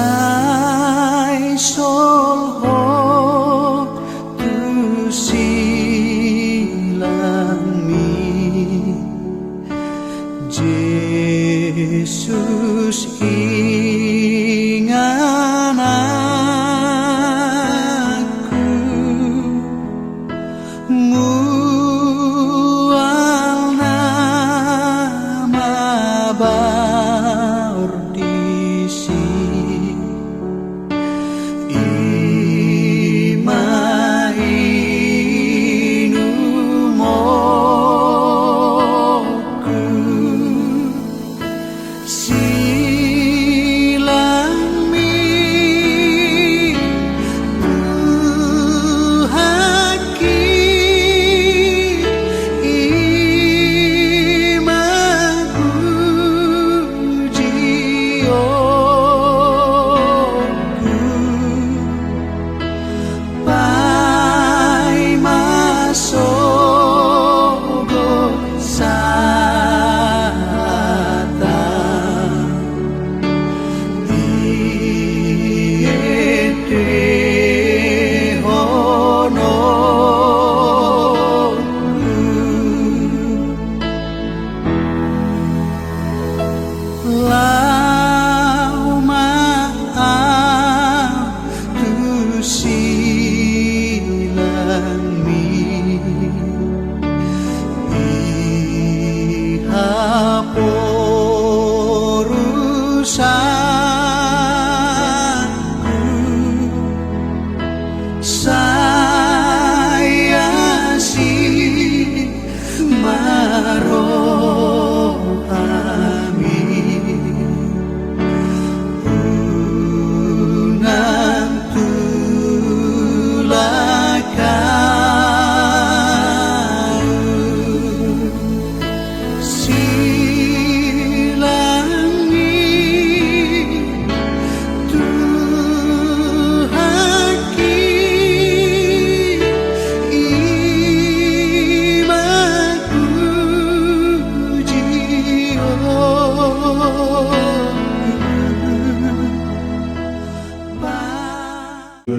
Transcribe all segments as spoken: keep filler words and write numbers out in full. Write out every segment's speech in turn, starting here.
Ai solhot tu silangmi, Jesus ingananku, mual na mabaor disi. I ma inumonku, silangmi, Tuhanki, i ma pujionku. Paima sogot sahata, diendehononku. Laho ma ahu tu silangmi, i haporusanku, sai asi ma rohami, unang tulak ahu. Silangmi, Tuhanki, i ma pujionku.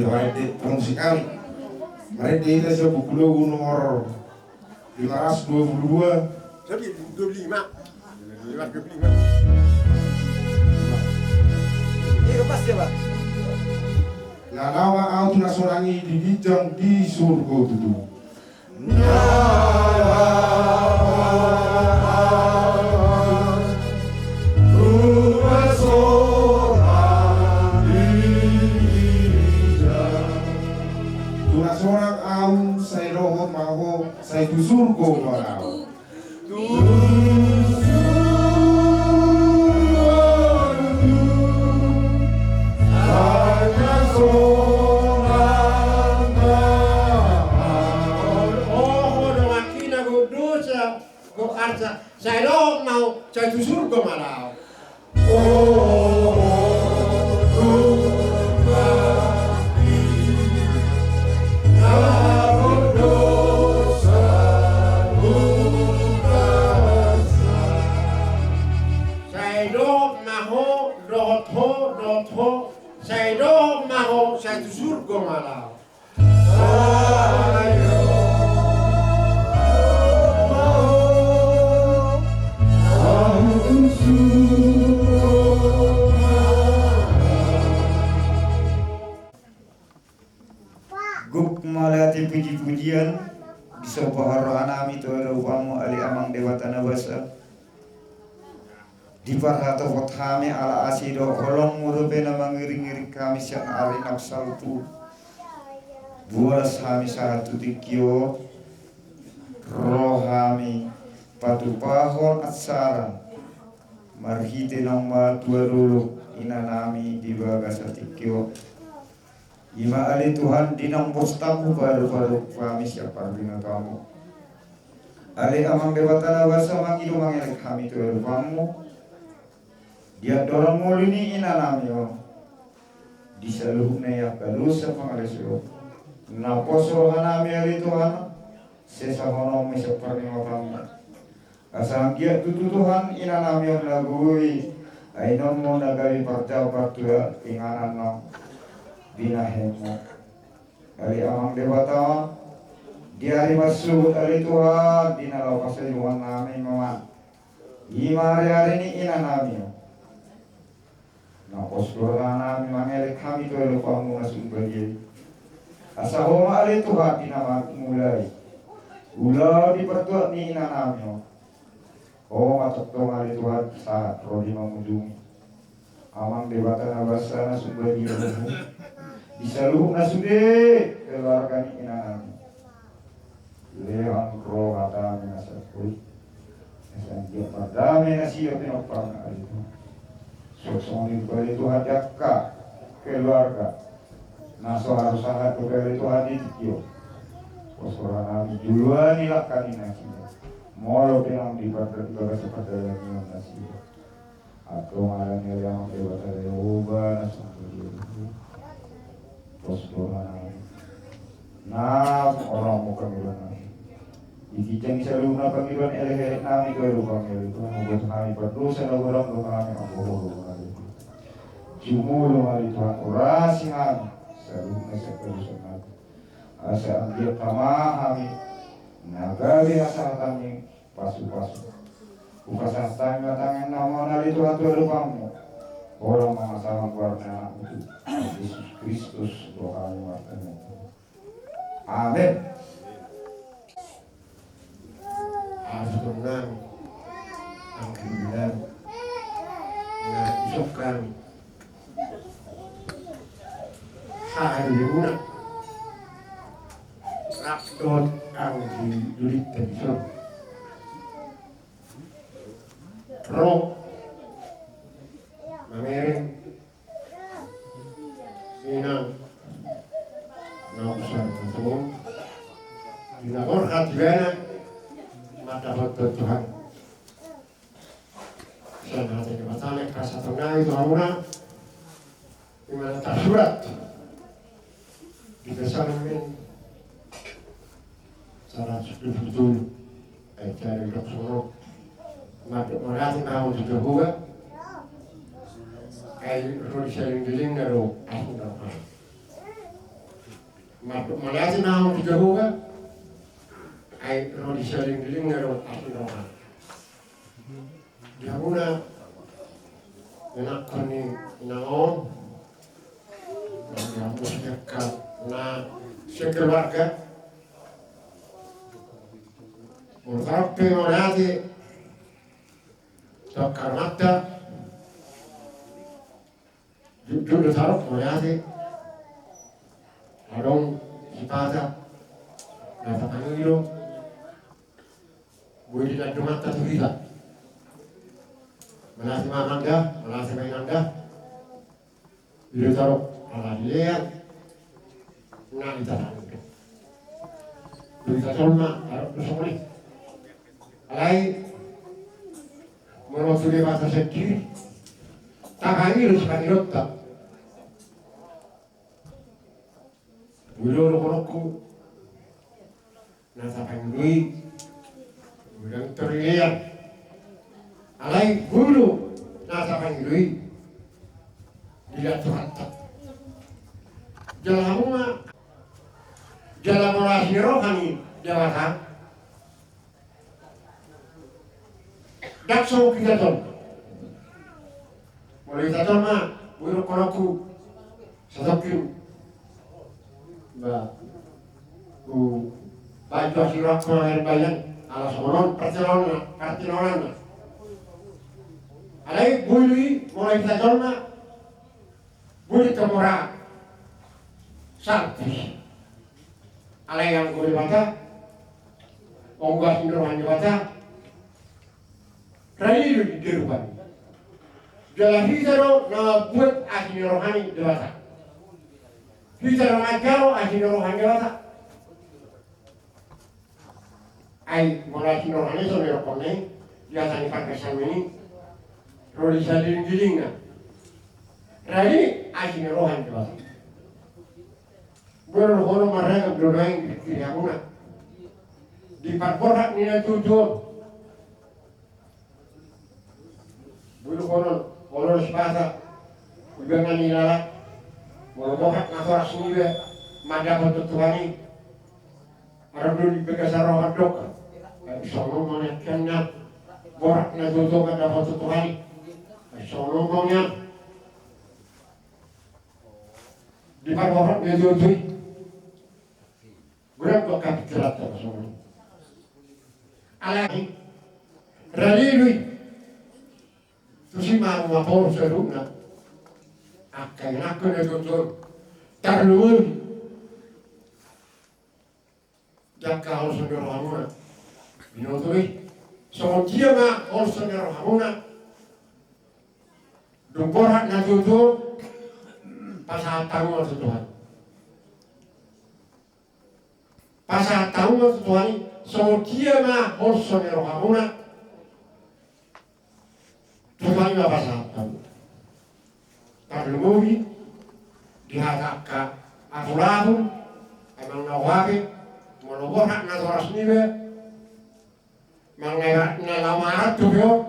Marende, musik kami. Marende hita sian Buku Logu nomor lima ratus dua puluh dua. Sorry, dua puluh lima. Lima ratus dua puluh lima. Iya, pas ya, Pak. Na laho ma ahu tu na sonang i di ginjang di surgo tutu. Na laho ma ahu tu na sonang i di ginjang. Tu na sonang ahu, sai dohot ma ho, sai tu surgo ma laho. Sai dohot ma ho, sai tu surgo ma laho. Sai dohot ma ho, dohot ho, dohot ho. Sai dohot ma ho, sai tu surgo ma laho. Gok mauliate puji-pujian, disomba rohanami tu adopanmu ale Amang Debata na basa. Diparhatopot hami ala asi dohot holongmu dope na mangiring-iring hami sian ari naung salpu. Bolas hami sahat tu tingki on, ro hami patupahon acara marhite naung matua dolok inanami di bagasan tingki on. I ma ale Tuhan di naung bostamu paru-paru hami sian parbinotoanmu. Ale Amang Debata na basa, mangido mangelek hami tu adopanmu. Di andorang ngolu ni inanami on, di saluhutna i angka dosa pangalaosion, naposo rohanami ale Tuhan, sesahononmu sian parbinotoanmu. Asa anggiat tutu Tuhan inanami on na boi Ai nunga na gabe parjolo partua inganan na binahenmu. Ale Amang Debata, di ari masuhut ale Tuhan, di na laho pasahiton nami ma i ma ari-ari ni inanami. Na pos do rohanami mangelek hami tu adopanmu na sumbadia i. Asa Ho ma ale Tuhan di na mamulai ulaon di partuat ni inanami on. Ho ma tongtong ale Tuhan sahat ro di mangujungi. Amang Debata na basa na sumbadia i, di saluhut na sude keluarga ni inanami. Lehon roha damai na sahat i. Asa anggiat mardamei nasida pinomparna ale Tuhan. Songon i pe ale Tuhan di angka keluarga na so haru sahat dope ale Tuhan di tingki on. Pos rohanami juluan i langka ni nasida. Molo pe nang di pardalanan nasida. Antong alani ale Amang Debata Jahowa na sumbadia i. Pos rohanami. Na ro ma pangidoannami. Di ginjang ni saluhutna pangidoan elekeleknami tu adopanmu ale Tuhan, mamboto hami pardosa na godang dohot hami anggo Ho do ale Tuhan. Jumolo ma ale Tuhan urasi hami saluhutna sian pardosa nami. Asa anggiat ma hami na gabe hasahatan ni pasupasu. Hupasahat hami ma tangiangnami on ale Tuhan tu adopanmu. Holan mangasahon goar ni Anakmu tutu, Jesus Kristus do hami martangiang. Amen. Asa tongtong nang angka na dison hami sahat di muna rap dohot angka na dison ro mamereng. Inang na usaha tutu di na borhat ibana mandapothon Tuhan. Sian hata ni Debata na pasahaton nami tu hamuna. Ima na tarsurat di Psalmen saratus dua pulu tolu ayat sada didok songon on. Mandok mauliate ma hamu tu Jahowa, ai ro di saleleng ni lelengna do asi ni rohana. Mandok mauliate ma hamu tu Jahowa, ai ro di saleleng ni lelengna do asi ni rohana. Di hamuna ianakhon ni inang on, di hamuna sekeluarga, molo tarompe mauliate tu angka amanta, jujur do tarompe mauliate. Adong sipata na tapangido, boi diingot amanta tu hita. Mauliate ma amang da, mauliate ma inang da. Di do tarompe ala dilean na hita tapangido. Di hita jolma adong do songon i. Alai molo tu Debata sandiri tapangido sipangidonta. Boi do dohononku na tapangido i godang tor dilean. Alai boi do na tapangido i dilean Tuhanta. Jala hamu ma jala molo asi ni roha ni Debata. Ndang so hita jolma. Molo hita jolma boi dohononku satongkin ba hubaen jo asi ni rohangku na baen ala songon on partinanganna, partinanganna. Alai boi do i molo hita jolma boi do tamora salpu. Alai anggo Debata, anggo asi ni roha ni Debata, radi do di kehidupan. Jala hita do na mambuat asi ni roha ni Debata. Hita do na manjalo asi ni roha ni Debata. Ai molo asi ni rohana i songon na nidokkon i di hata ni parpsalmen i, ro di saleleng ni lelengna. Radi asi ni roha ni Debata. Boi dohonon marragam do nuaeng di pingkiranmuna di parborhat ni na tutu on. Boi dohonon Olo, sipata. Iba na nilala. Molo borat natoras niba mandapothon Tuhan i, adong do di bagasan roha mandok: Ai songon on ma nian, borat na toto mandapothon Tuhan i. Ai songon on ma nian. Di parborat na toto i. Godang do angka pingkiranta songon i. Alai rade do i. Tusi ma hamu ma paulus saluhutna, angka ianakhon na tontu on, tarlumobi di angka holso ni rohamuna. Binoto i, songon dia ma holso ni rohamuna dung borat na toto on, pasahat hamu ma tu Tuhan. Pasahat hamu ma tu Tuhan i, songon dia ma holso ni rohamuna, tu Tuhan i ma pasahat hamu. Tarlumobi di hata angka apulapul, emang na ohape, molo borat natoras niba, manang na laho mangaranto pe on,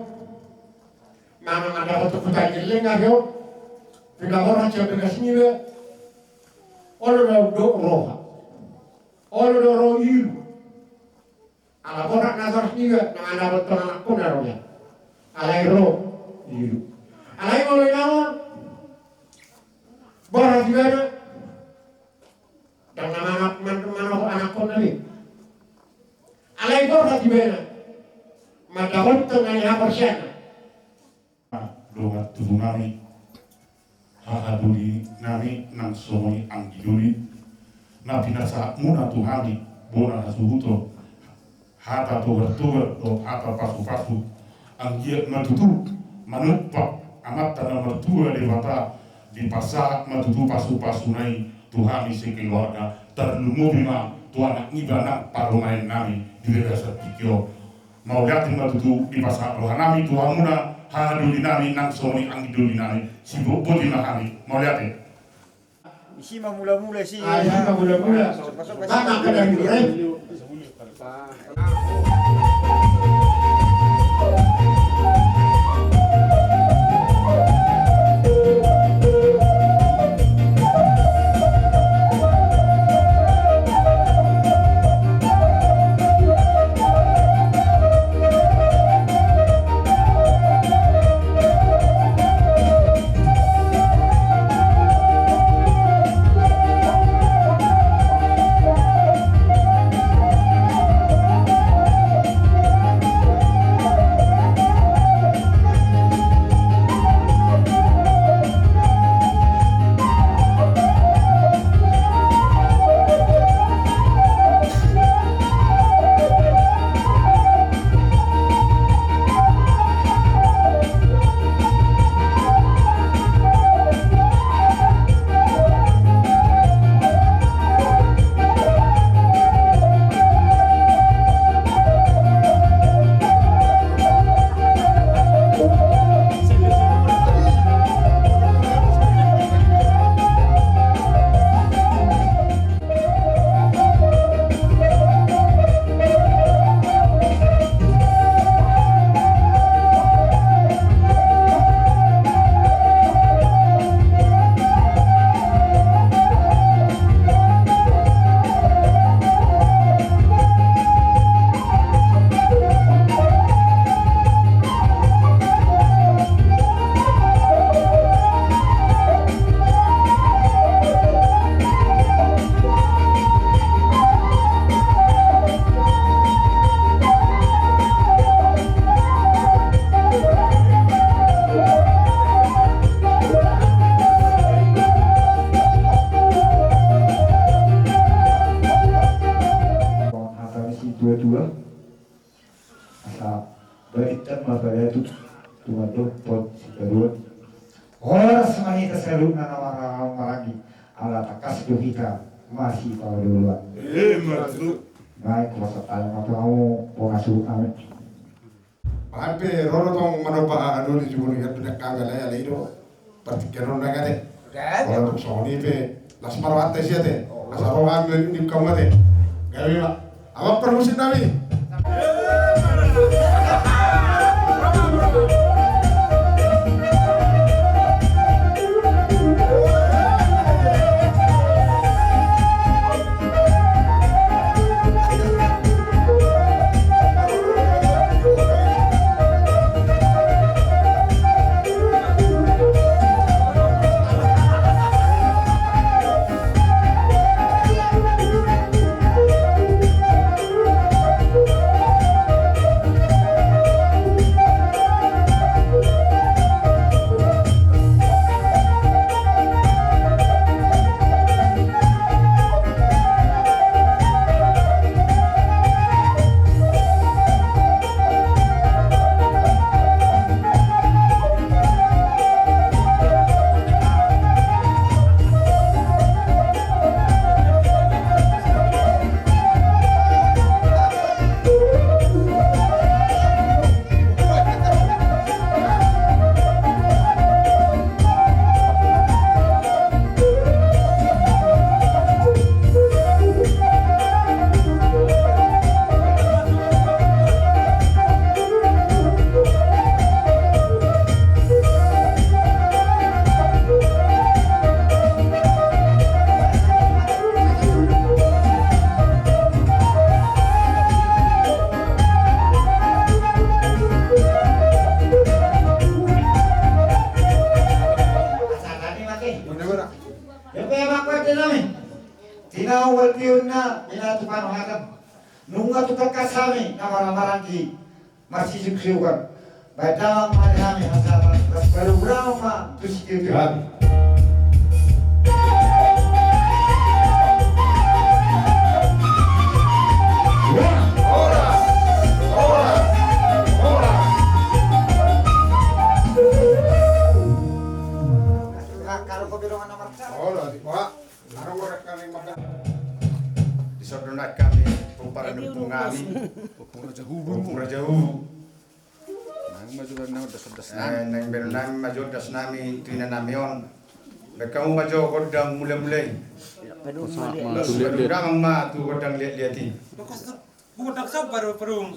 manang mandapothon huta ni gellengna pe on, pinaborat sian bagas niba, olo do ro roha, olo do ro ilu. Ala borat natoras niba, na mandapothon anakhonna do nian. Alai ro ilu. Alai molo inang on borat ibana, ndang na manang, manang, manang anakhonna be. Alai borat ibana mandapothon na nihaporseaonna. Dongan tubu nami, haha doli nami nang songon i anggi doli, na pinasahatmuna tu hami bona hasuhuton, hata togar-togar dohot hata pasu-pasu, anggiat ma tutu manumpak Amanta na martua Debata, dipasahat ma tutu pasu-pasuna i tu hami sekeluarga, tarlumobi ma tu anak niba nang parumaen nami di bagasan tingki on. Mauliate ma tutu, dipasahat roha nami tu hamuna, haha doli nami nang songon i anggi doli nami, sibotboti ma hami. Mauliate. Isi ma mula-mula si. Ah, isi ma mula-mula. Masuk, masuk, masuk. Mana kena hiburan? Hata ni si tua-tua. Asa barittan ma padatuk tu mandok pot sitaruan. Horas ma hita saluhutna na marhaha maranggi, ala tangkas do hita masipaolo-oloan. Ima tutu. Baik, kupasahat ma tu hamu bona suhut nami. Bahen pe ro do tong manomba haha doli jumolo ian tu dangka gala ya lei do. Partingkian on nang ate. Oke. Olo, tung songon i pe las ma rohanta sia ate. Asa ro hami manunjukkan ma ate. Gabe ma. Abang parmusik nami. Dope amang pande nami, tinau balbionna, ina tu panohatan. Nunga tu tangkas hami na marhahamaranggi, marsisiukon. Baen damang ma di hami hasahatan, las baru berang ma tu si Tio-tio. Horas, horas, horas. Horas, di Pak. Dison do nangkin hami pomparan ni ompu nami, Ompu Raja Hulu. Ompu Raja Hulu. Naeng ma jo na das-das nami. Eh, naeng baen nami ma jo das nami tu ina nami on. Baen hamu ma jo gondang mula-mula i. Las baru damang ma tu gondang liat-liat i. Bukan daksa baru perung.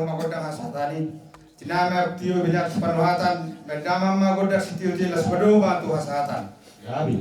ma gondang hasahatan i. Tinama tio biniat sipandohatan, mendamang ma gondang sitio-tio las madoma tu hasahatan. Gabe.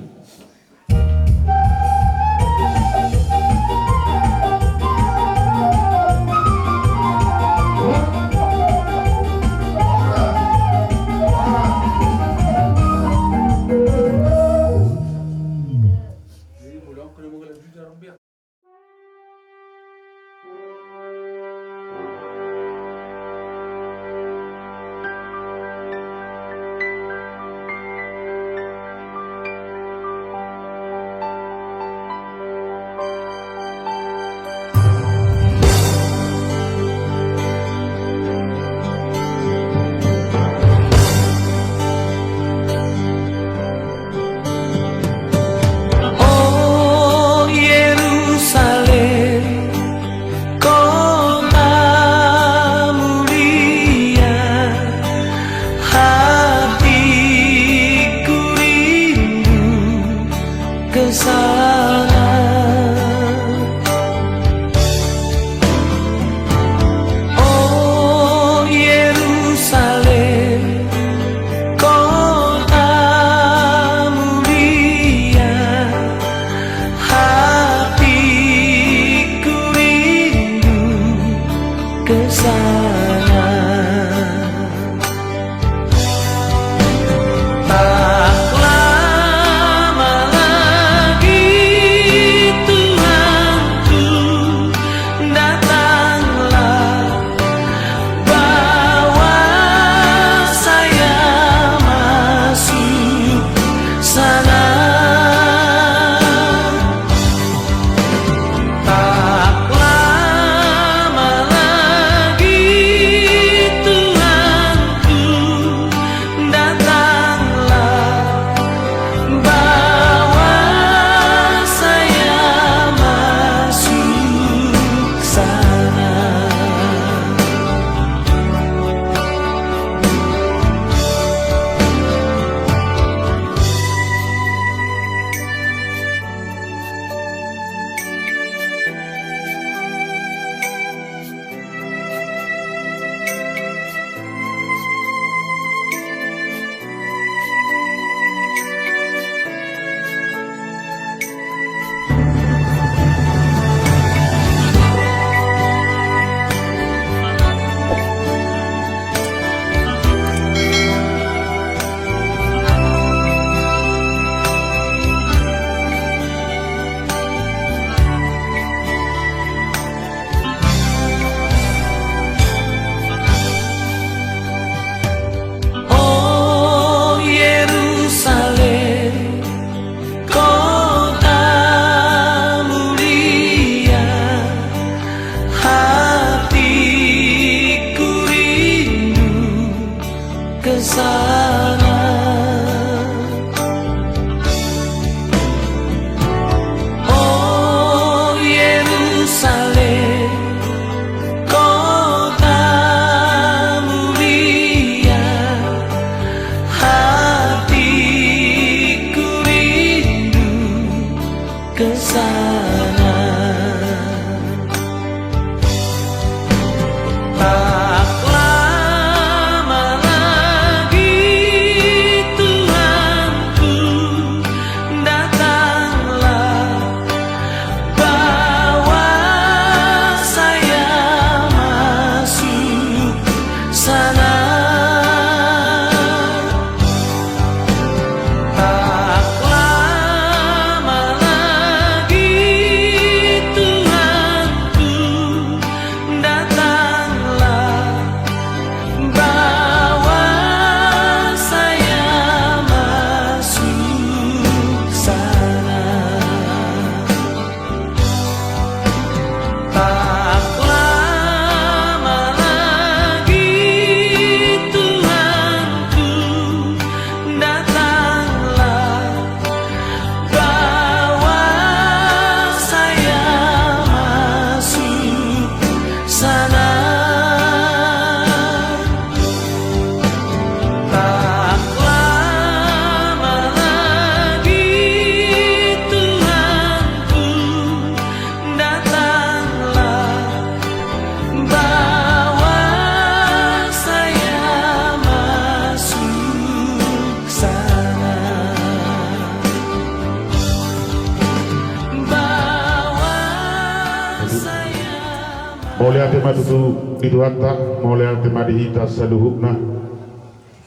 Mauliate ma tutu di Tuhanta, mauliate ma di hita saluhutna.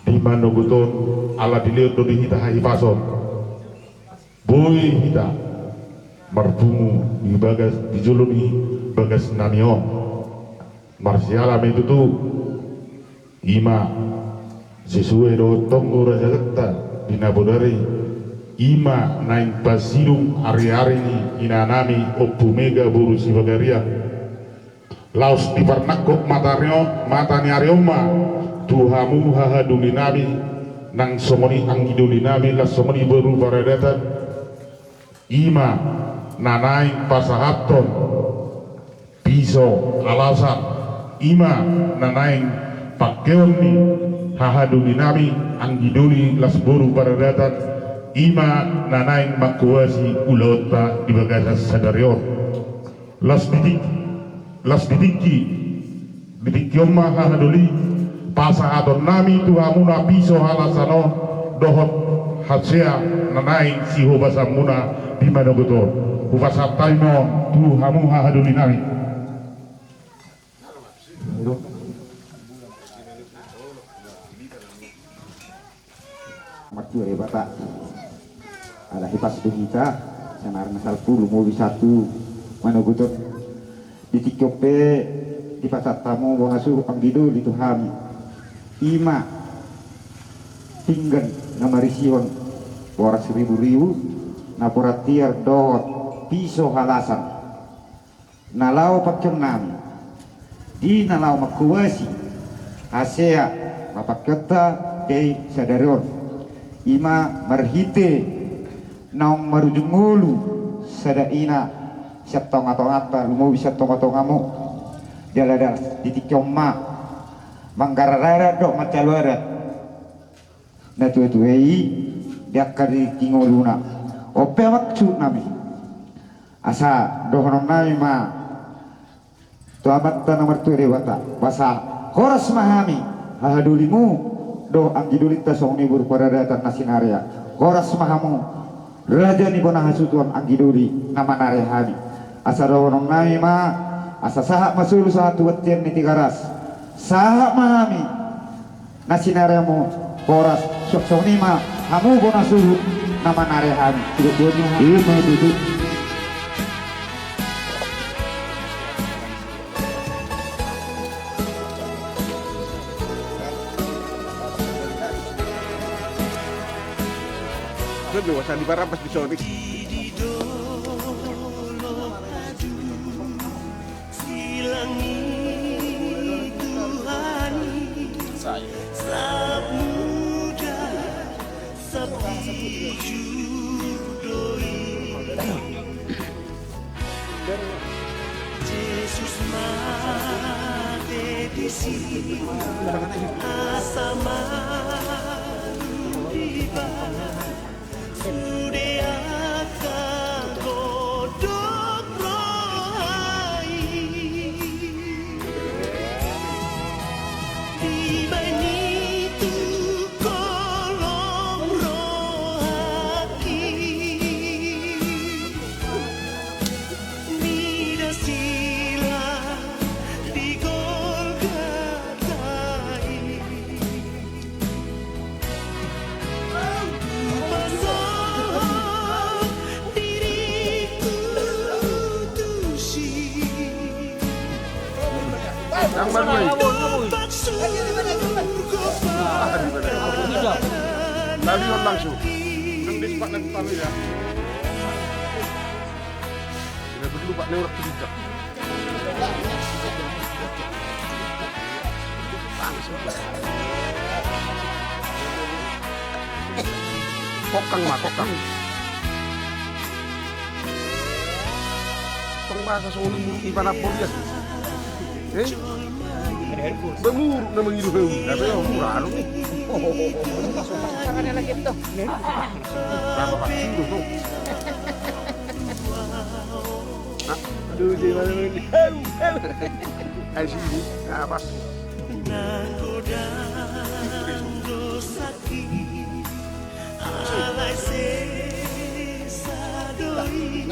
Di manogot on, ala dilehon do di hita hahipason, boi hita marpungu di bagas, di jolo ni bagasnami on. Marsiala ma i tutu, i ma sesuai dohot tonggo raja ganta di na bodari, i ma naeng pasidung ariari ni inanami Ompu Mega boru Sibagarian. Laos diparnangkok mata ni ari on, mata ni ari on ma tu hamu hahadolinami, nang songon i anggidolinami, laos songon i boru paradatan, i ma na naeng pasahathon piso halasan, i ma na naeng pangkeon ni hahadolinami, anggidoli laos boru paradatan, i ma na naeng mangkoasi ulaonta di bagasan sadari on. Laos di tingki, laos di tingki, di tingki on ma hahadoli, pasahatonnami tu hamuna piso halasan on dohot hasea na naeng sihobasanmuna di manogot on. Hupasahat hami ma on tu hamu hahadolinami. Martua Debata, ala hipas do hita, sian ari na salpu lumobi sahat tu manogot on. Di tingki on pe dipasahat hamu bona suhut anggidoli tu hami, i ma pinggan na marisihon boras ribu-ribu, napuran tiar dohot piso halasan. Na laho pangkeonnami di na laho mangkoasi hasea na pangkeonta di sadari on, i ma marhite naung marujung ngolu sada ina sian tonga-tonganta, lumobi sian tonga-tongamu. Jala das di tingki on ma manggarar adat dohot manjalo adat na tua-tua i di angka di ngoluna. On pe maksudnami. Asa dohononnami ma tu Amanta na martua Debata, asa horas ma hami hahadolimu dohot anggidolinta songon i boru paradatan na sinarea. Horas ma hamu raja ni bona hasuhuton anggidoli na manarea hami. Asa dohononnami ma, asa sahat ma solu sahat tu bontean ni Tigaras. Sahat ma hami na sinareamu horas, suang songon i ma hamu bona suhut na manarea hami. Sidok boni hami. Ima tutu. Betul, asal diparampas di sono. Silang ni Tuhan i, sab muda, sab tiju do i. Jesus mate disi, asa malum dibahen. Sude angka godang roha i, dibahen i tu kolom rohangki. Mida silang di Golgota i. Yang baru ini. Lari on langsung. Tidak perlu, Pak, lewat kita. Kokang ma, kokang. Tong bahasa songoni muruk i panapor dia. Eh? Bemuruk na mangido heu. Tapi ya murah anu ni. Tangannya lagi itu. Berapa pak kilo tuh? Aduh, di mana ini? Ayo, ayo. Ayo sini. Nah, pas. Nah,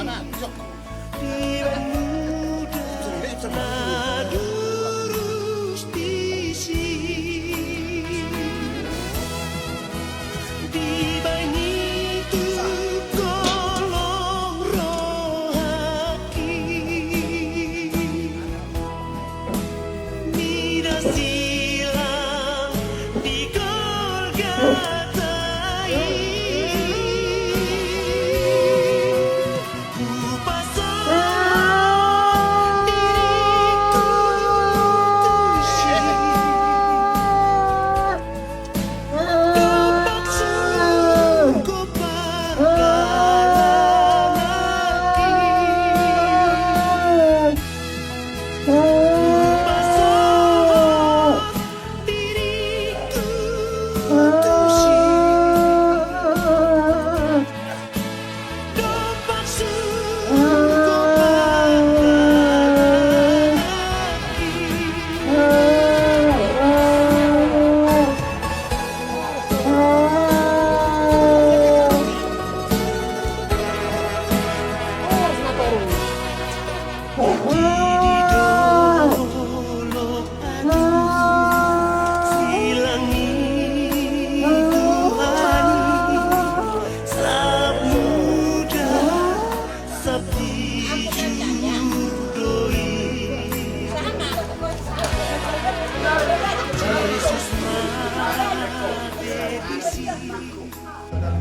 nah, besok. Silang di Golgota i, hupasahat diringku tusi. Dompak sungkup pardalananki, hupasahat diringku tusi. Silang i Tuhan i, sap muda sap dijur do i. Jesus mate disi.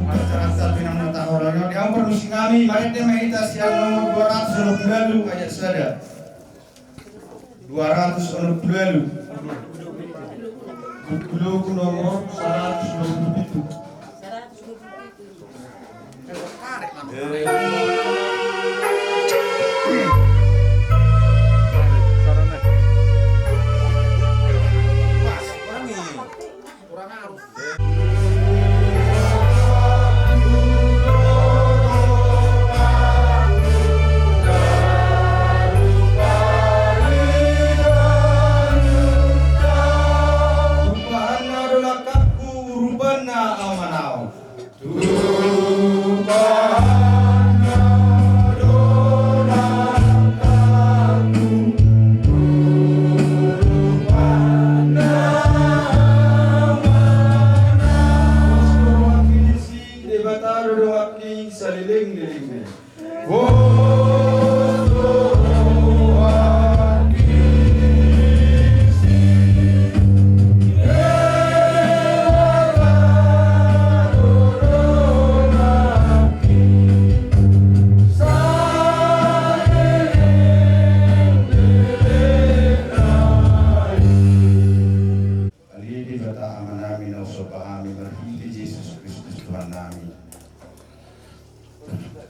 Acara pinangunta horor di ampun musi kami, marende ma hita sian nomor dua ratus onom pulu ualu ayat sada. Dua ratus onom pulu ualu. Buku nomor saratus dua pulu pitu. Tumpahna do langkangku, urupanna amanau. Tumpahna do langkangku, urupanna amanau. Debata do donganki saleleng-lelengna. Ale Debata Amanami na husomba hami marhite Jesus Kristus Tuhannami.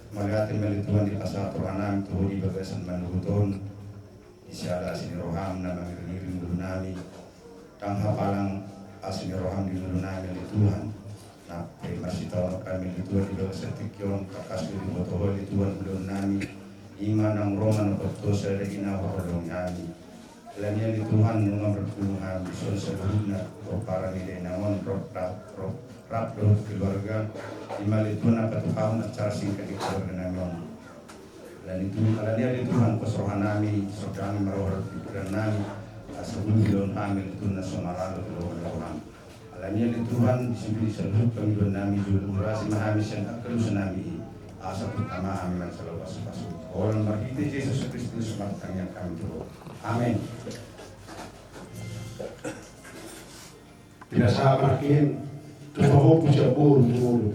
Mauliate ma ale Tuhan dipasahat rohanami tu Ho di bagasan manogot on, di siala asi ni roham na mangiringiring ngolunami. Ndang hapalang asi ni roham di ngolunami ale Tuhan. Nang pe marsitaonon hami ale Tuhan di bagasan tingki on, tangkas do diboto Ho ale Tuhan ulaonnami. I ma naung ro manopot Ho sada i na huhaholongi hami. Alani i ale Tuhan nunga marpulung hami dison saluhutna pomparan ni dainang on, rap, rap, rap, rap dohot keluarga. I ma ale Tuhan na patupahon acara singkat di keluarganami on. Alani i Tuhan, alani i ale Tuhan pos rohanami, sondangi ma roha dohot pingkirannami, asa boi dilehon hami ale Tuhan na so malalo tu lomo ni roham. Alani i ale Tuhan, di sude saluhut pangidoannami, jolo urasi ma hami sian angka dosanami i, asa tama hami manjalo pasupasu. Holan marhite Jesus Kristus martangiang hami tu Ho. Amen. Pinasahat ma nangkin tu pahompu sian boru tu ngolu.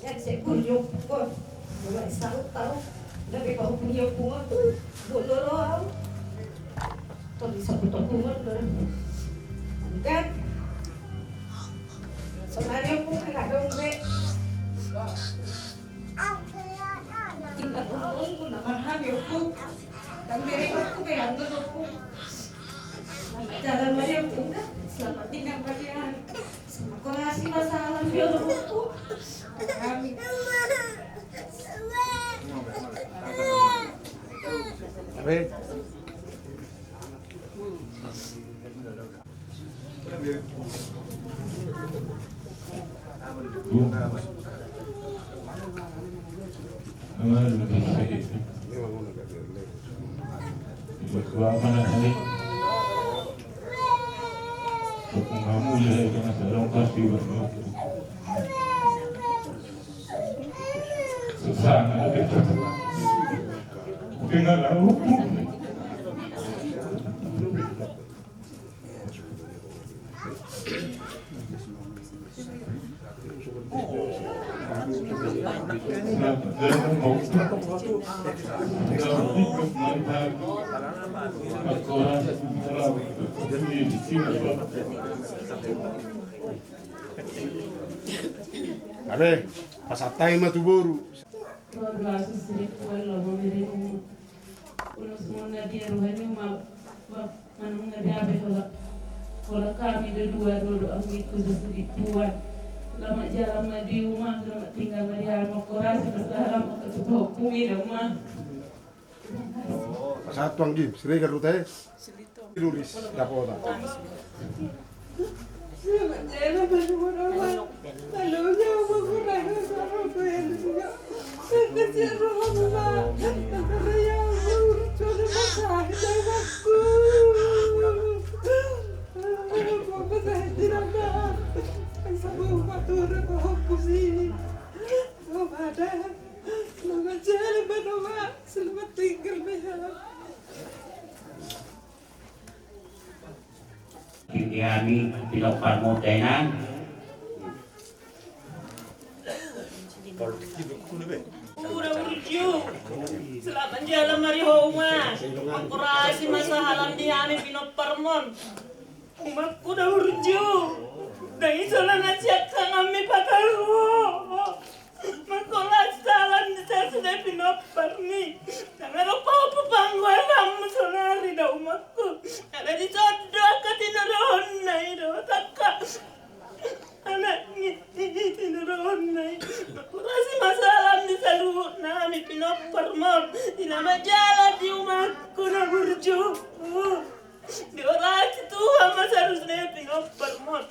Yan se bur yo pukon. Mula isau tau. Gabe pahompu ni yo pungon. Bur lolo au. Tong isau pungon. Kan. Sonari yo pukon na dong be. Tinggal ngomong pun nama hami yo pukon. Kan beri aku be yang dulu pukon. Jalan Maria pukon. Selamat tinggal Maria. Terima kasih masalah biar aku. Amin. Abe, pasahat hami ma tu boru. Roa, dua, sisiriku, ualu, lima, beremu. Ulos muna dia rohani ma, ma, manung na dia be hola. Hola hami do dua, dua, dua, anggiku sasudi tuan. Selamat jalan ma di uma, selamat tinggal ma di ama, korasi, masalah ma ketupa hukum ini ma. Pasahat tu anggi, Siregar rute. Ilulis, dapotan. Selamat tinggal, Bang. Di hami pinompar muna, Inang. Uda burju. Selamat jalan ma di ho uma. Mangkorasi ma sahalam di hami pinomparmon. Umakku da burju. Dang i sola na siak hami pataru. Mangkorasi sahalam di sasude pinomparmi. Nang adong pahompu panggoaranmu sonari da umakku. Ala di son do angka tinadahonna i do tangka. Anakni tinadahonna i. Mangkorasi ma sahalam di saluhutna hami pinomparmon. Selamat jalan di umakku na burju. Diorasi Tuhan ma sasude pinomparmon.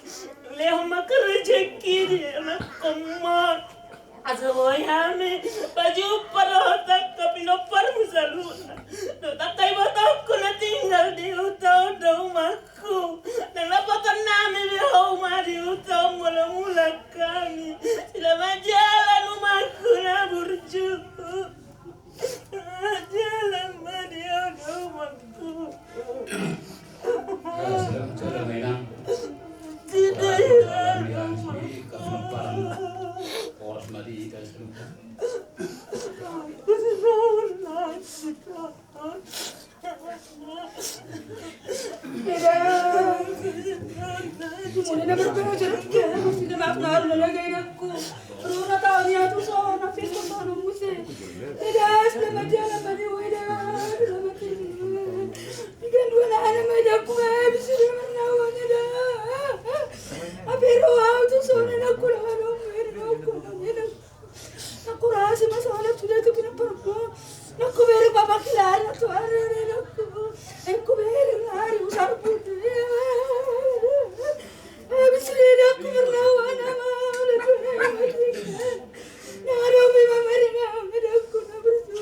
Lehon ma angka rejeki di anakkonmon. Asa boi hami pajumpa dohot angka pinomparmu saluhutna. Dohot angka ibotongku na tinggal di huta on da umakku. Nang dapotan nami be ho uma di huta on molo mulak hami. Selamat jalan umakku na burju. Jalan ma di ho da umakku. Jalan ma, Inang. Horas ma di ho, Inang. Horas ma di ho. Muna na berpengajaran ke, mesti na maaf na aru na laga inakku. Rura tahu ni atu so, na pintu so, na muse. Eda, selamat jalan ma di ho, Eda. Selamat jalan. Ikan dua na anak ma inakku, eh, bisa dia menawan, Eda. Apa ro au tu so, na aku lawan om, Eda, aku lawan, Eda. Nangkorasi ma sahalam sude tu pinomparmu. Nangku bereng pamangkilan tu ari-ari nangku. Nangku bereng ari usar putih. Habis sude nangku berlawan ama. Nang adong be mamari nama nangku na bersu.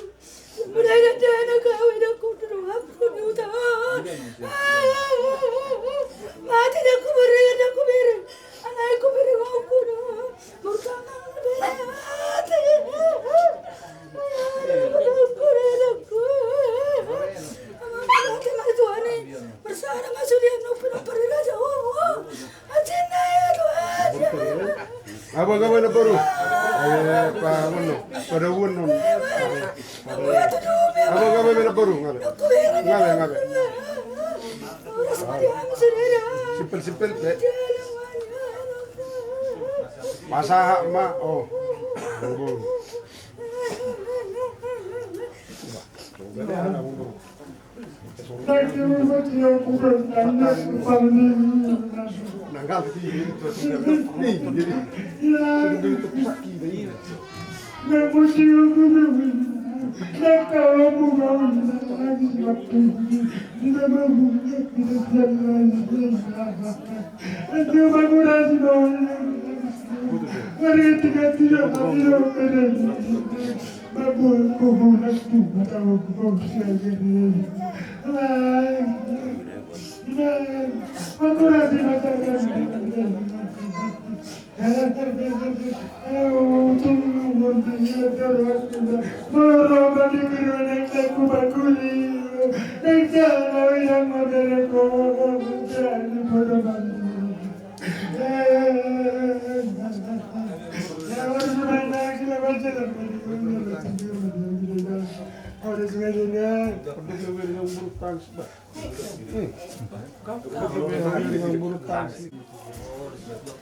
Mulai nanti anak kau nangku tu rumahku ni utang. Mati nangku bereng nangku bereng. Anakku bereng nangku na. Apa gabe na boru? Eh, pa, mana? Pada uan non. Apa gabe na boru? Ngabe? Ngabe, ngabe? Simpel, simpel, be. Pasahat ma, oh.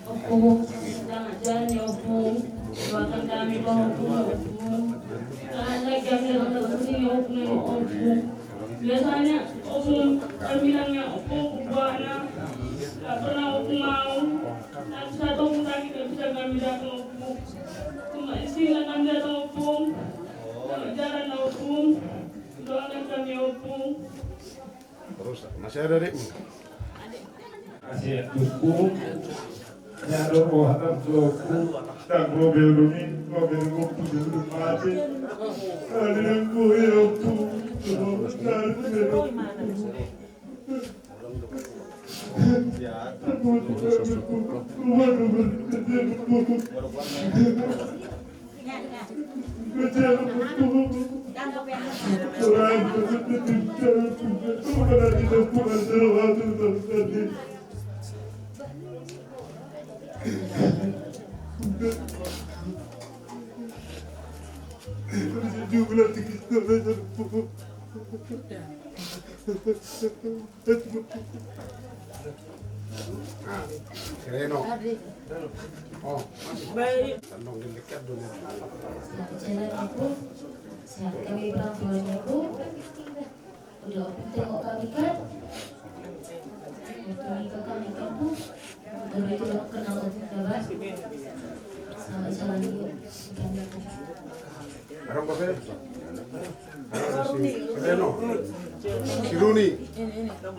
Ompung, selamat jalan ya, Ompung. Doakan kami, Bang, Ompung, ya, Ompung. Jangan lagi kami datang ke sini, Ompung, ya, Ompung. Biasanya, Ompung, kami bilangnya, Ompung, buahnya nggak pernah Ompung mau. Tapi satu Ompung lagi nggak bisa kami datang, Ompung. Cuma izinkan kami datang, Ompung. Selamat jalan, Ompung. Doakan kami, Ompung. Terus masih ada, Dek? Masih ada, Dek. Nyaro roha nang doku, nang robe ulumi, robe ulumi, robe mate. Ada yang gue ya, Ompung. Reno. Oh, baik. Tandong gelek ya, dulu. Selamat jalan, Ompung. Sehat kami, Bang, doanya, Ompung. Udah, Ompung, tengok kami, kan? Ompung, ikut kami, kan, Ompung? Udah, itu udah kenal, Ompung, ya, Bang? Selamat jalan, yuk. Arang kopi? Arang si Reno. Si Runi.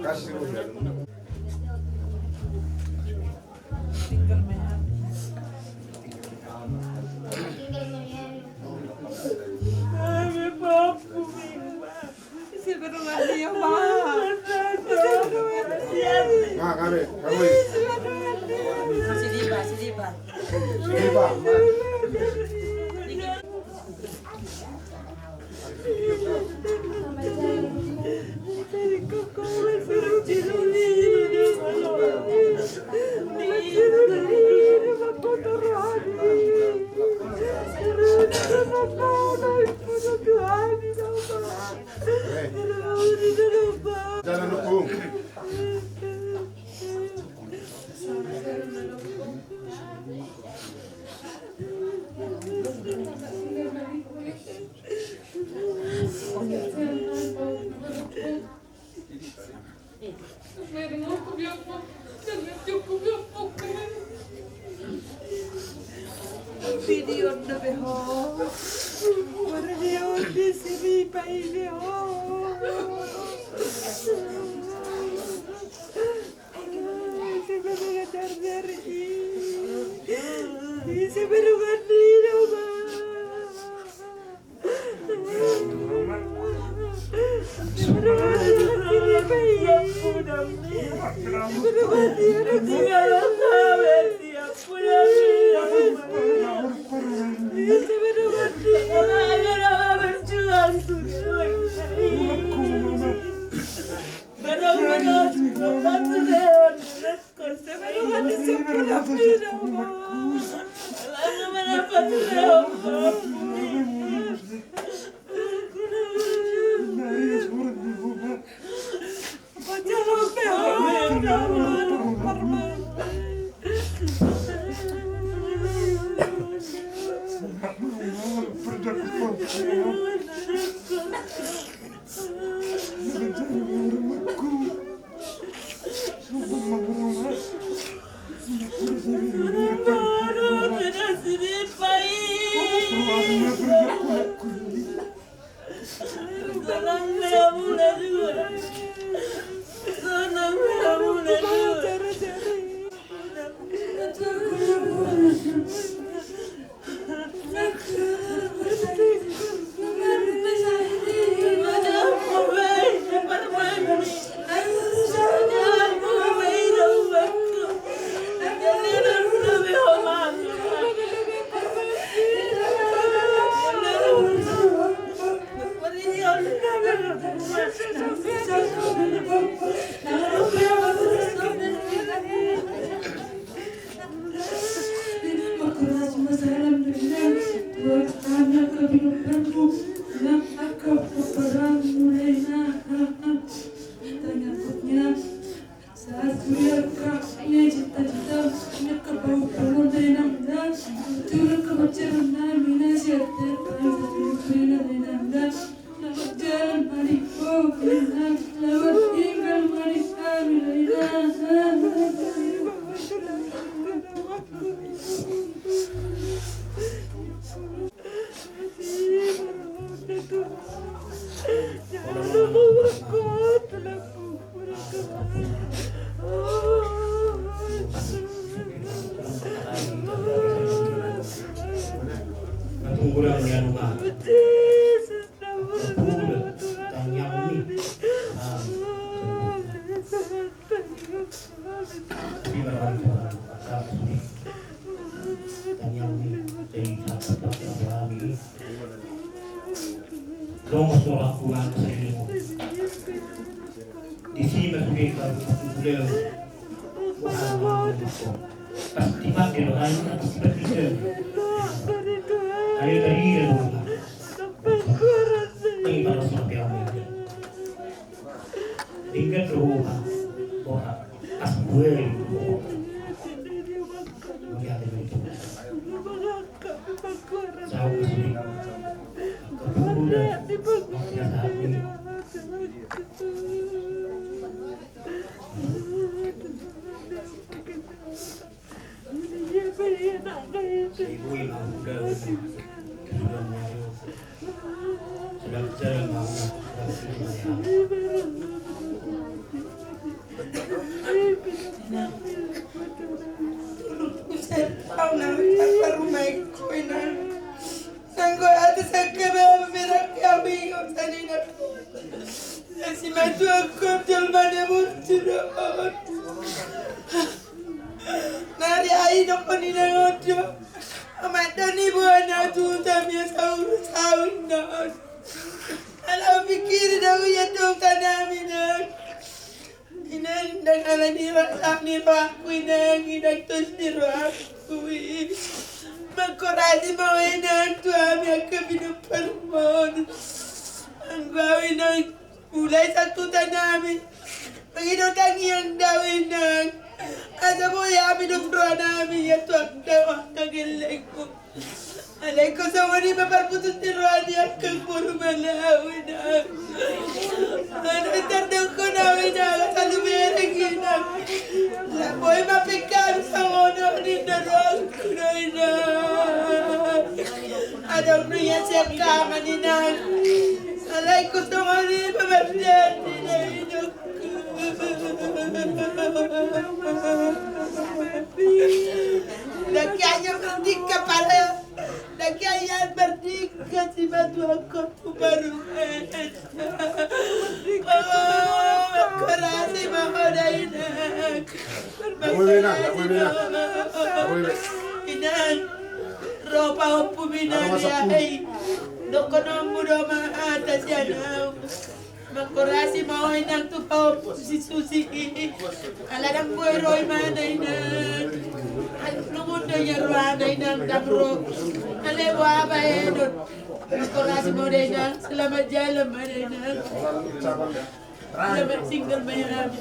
Kasih si Runi. Nah, kami, kami. Sidiba, sidiba. Sidiba. Jalan, Ompung. Video on the behold. What are they on this? Ini, Pak, ini, oh. Disi ma sude tarlumobi. Pasti pake dohot, pasti pake. Ayo tadi ya dohot. Ini baru sampai awal. Tinggal dohot. Dohot. Pas gue. Jauh sih. Kemudian. Nanggo ate sangka ba berang kami, om sanina. Asi matuangku, jolma na murti do on. Nari ai dokon inang on do. Amat do ni buana tu tamia saur saun do on. Ala pikir do ia tu tanami do. Inang, ndang ala ni roham ni rohangku, inang, inang tos ni rohangku i. Mangkorasi ma ho inang tu hami angka pinomparmon. Anggo au inang, mulai satuta nami. Mangido tangiang do au inang. Asa boi hami dohot roha nami ia tu angka, angka gellengku. Alai ingkon songon i ma parputus ni roha ni angka boru, mala au inang. Ala tardok ho au inang, asa lumereng inang. Ala boi ma pingkan songon on ninna rohangku do inang. Adong do ia sian hamu inang. Alai ingkon songon i ma mardian ninna inang. Daki aja merdeka pala. Daki aja merdeka si batu angkot baru. Mangkorasi ma ho da inang. Inang. Ro pahompum inang, ia hei. Dohononmu do ma hata sian au. Mangkorasi ma ho inang tu pahompu si Susi i. Ala ndang boi ro ibana inang. Lungun do ia rohana inang, ndang ro. Alai boha bahenon. Mangkorasi ma ho da inang. Selamat jalan ma da inang. Selamat tinggal ma inang.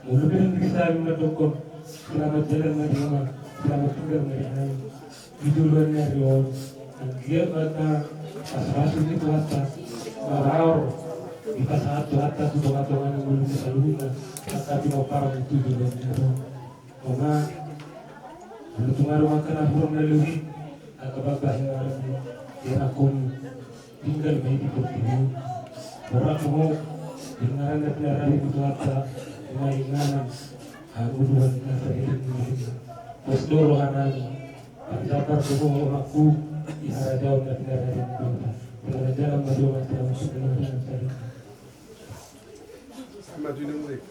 Molo pe denggan hami mandok selamat jalan ma di hamu, selamat tinggal ma di hami. Di joloan ni ari on, anggiat ma hata pasupasu ni Tuhanta, maraor dipasahat Tuhanta tu tongatonga ni ngolu ni saluhutna, angka pinomparan tu joloan ni ari on. Ima, molo tung adong angka na hurang na lobi, angka bangga ni ari on, dianakkomi. Tinggal ma i di portibi on. Borat ma ho, di ngaran na pinarade ni Tuhanta, ima inganan hangoluan na sahirihirihirna. Pos do rohanami, pajambar do ho rohangku di harajaon na pinarade ni Tuhanta. Selamat jalan ma jolo di hamu, selamat jalan. Maju ini mulai.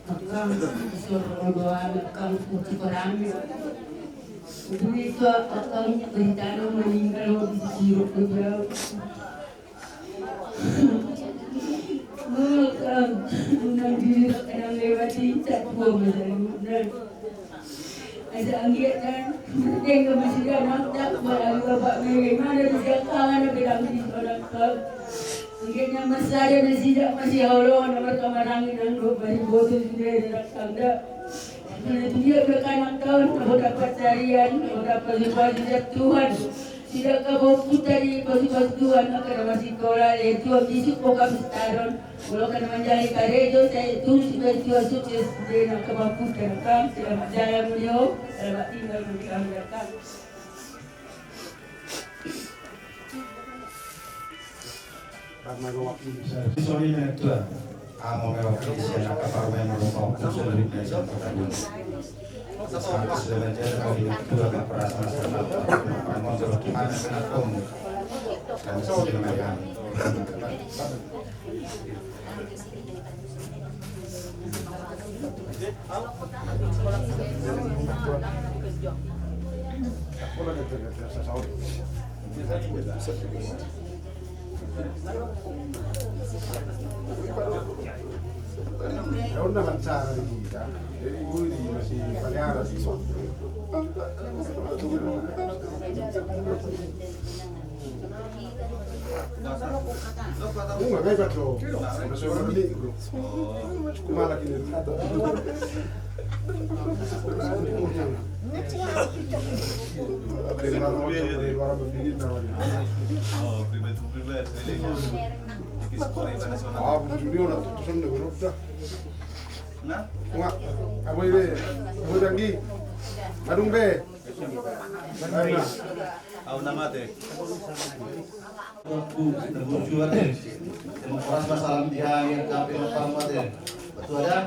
Akang, sor rodoan akang, puti korang. Itu, itu akang, beritano meninggal di siro kedua. Akang, unang diri akang lewati, tak tua masa. Asa anggiat na, merdeka masih anak, tak berlalu bapak bagaimana di jangkangan, bilang di sekolah kau. Anggiat na masada nasida masih holo, na markamarangin nang do, bari boto sudah datang da. Mana tu dia berkanang tahun, na dapat carian, na dapat lupaan dari Tuhan. Sida angka pahompu tadi, pasupasu Tuhan, angka na masikola, eh, Tuhan Yesus, poka pistaron. Molo angka na manjalo karejo, sai tulus, sai Tuhan sukses, di angka pahompu, angka selamat jalan beliau, selamat tinggal beliau, angka. Songon i ma tutu, ahu mewakili sian angka parumaen, molo pahompuna saluhutna sian Kota Boti. Selamat jalan, kami tutu angka perasaan selamat. Abu, na mate. Waktu na burju ate. Terima kasih, salam di hari yang kami hormati. Betul ada?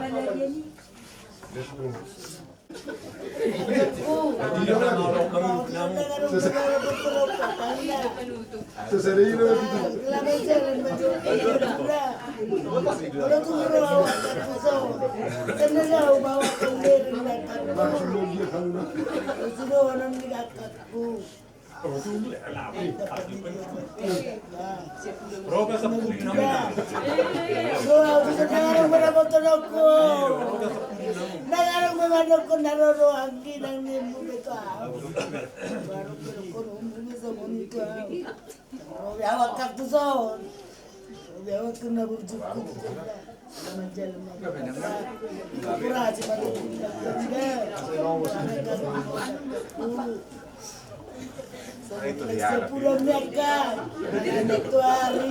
Sepuluh meter. Itu hari.